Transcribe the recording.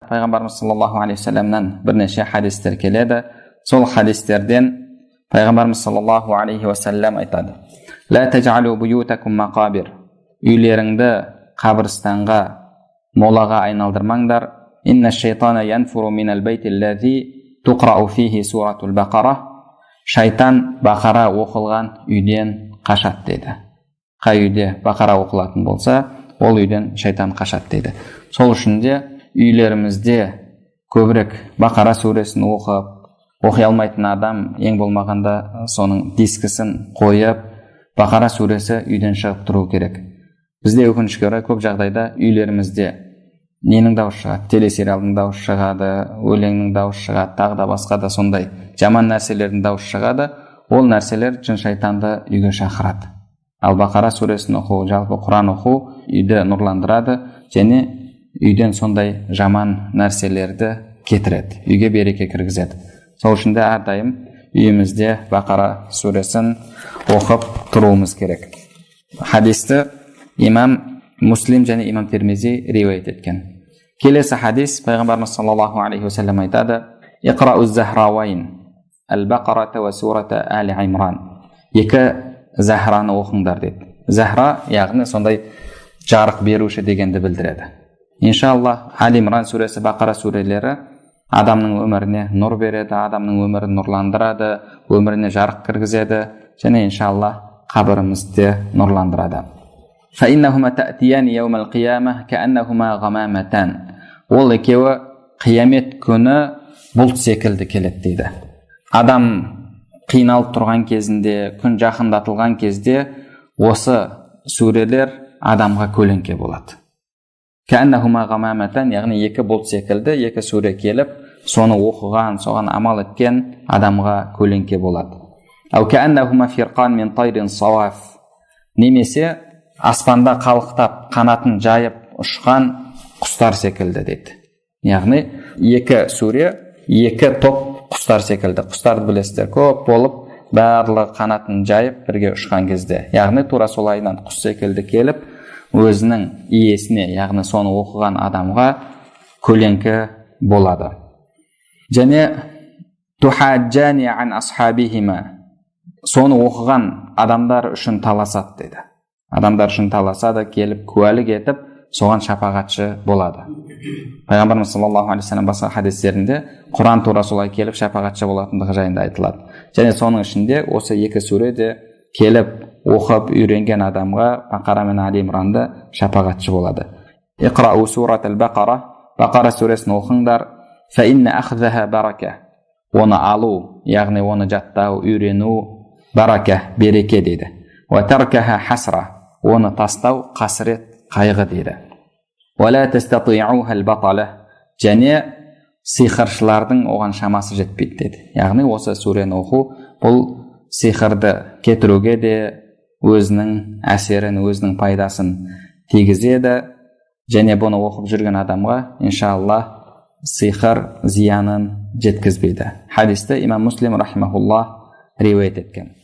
Пайғамбарымыз саллаллаху алейхи уассаламнан бірнеше хадистер келеді. Сол хадистерден Пайғамбарымыз саллаллаху алейхи уассалам айтады: «Ла тажалу буютакум мақабир», үйлеріңді қабірстанға, молаға айналдырмаңдар. «Инна шайтана янфуру минал бейти аллази туқрау фихи суратул бақара», шайтан Бақара оқылған үйден қашады дейді. Қай үйде Бақара оқылатын болса, ол үйден шайтан қашады дейді. Сол үшін де үйлерімізде көбірек Бақара сүресін оқып, оқи алмайтын адам ең болмағанда соның дискісін қойып, Бақара сүресі үйден шығып тұру керек. Бізде өкінішке орай көп жағдайда үйлерімізде ненің дауысы шығады? Телесериалдың дауысы шығады, өлеңнің дауысы шығады, тағы да басқа да сондай жаман нәрселердің дауысы шығады. Ол нәрселер жын шайтанды үйге шақырады. Ал Бақара сүресін оқу, жалпы Құран оқу үйді нұрландырады және үйден сондай жаман нәрселерді кетіреді, үйге береке кіргізеді. Сол үшін де әрдайым үйімізде Бақара сүресін оқып тұруымыз керек. Хадисті имам Муслим және имам Тирмизи риуаят еткен. Келесі хадис, Пайғамбарымыз саллаллаху алейхи уассалам айтады: «Иқрау захрауайн, әл бақарата уа сурата әли Имран», екі Захраны оқыңдар деді. Захра, яғни сондай жарық беруші дегенді білдіреді. Иншалла, Әл Имран сүресі, Бақара сүрелері адамның өміріне нұр береді, адамның өмірін нұрландырады, өміріне жарық кіргізеді және иншалла қабірімізді нұрландырады. Ол екеуі қиямет күні бұлт секілді келеді дейді. Адам қиналып тұрған кезінде, күн жақындатылған кезде осы сүрелер адамға көлеңке болады. Яғни екі бұлт секілді екі сүре келіп, соны оқыған, соған амал еткен адамға көлеңке болады. Немесе аспанда қалықтап, қанатын жайып ұшқан құстар секілді дейді. Яғни екі сүре екі топ құстар секілді. Құстарды білесіздер, көп болып, барлығы қанатын жайып бірге ұшқан кезде, яғни тура солайынан құс секілді келіп, өзінің иесіне, яғни соны оқыған адамға көлеңке болады. Және тухаджани ан асхабихима, соны оқыған адамдар үшін таласады дейді. Адамдар үшін таласады, келіп куәлік етіп, соған шапағатшы болады. Пайғамбарымыз саллаллаху алейхи вассалам басқа хадистерінде Құран тура солай келіп шапағатшы болатындығы жайында айтылады. Және соның ішінде осы екі сүре де келіп, оқып үйренген адамға, Бақара мен Али Имранды, шапағатшы болады. Иқрау сурат әл Бақара, Бақара сүресін оқыңдар. Барака, оны алу, яғни оны жаттау, үйрену, барака, береке дейді. Хасра, оны тастау қасірет, қайғы дейді. Және сиқыршылардың оған шамасы жетпейді дейді. Яғни осы сүрені оқу бұл сиқырды кетіруге де өзінің әсерін, өзінің пайдасын тигізеді. Және бұны оқып жүрген адамға иншалла сиқыр зиянын жеткізбейді. Хадисті имам Муслим рахимахуллах риуаят еткен.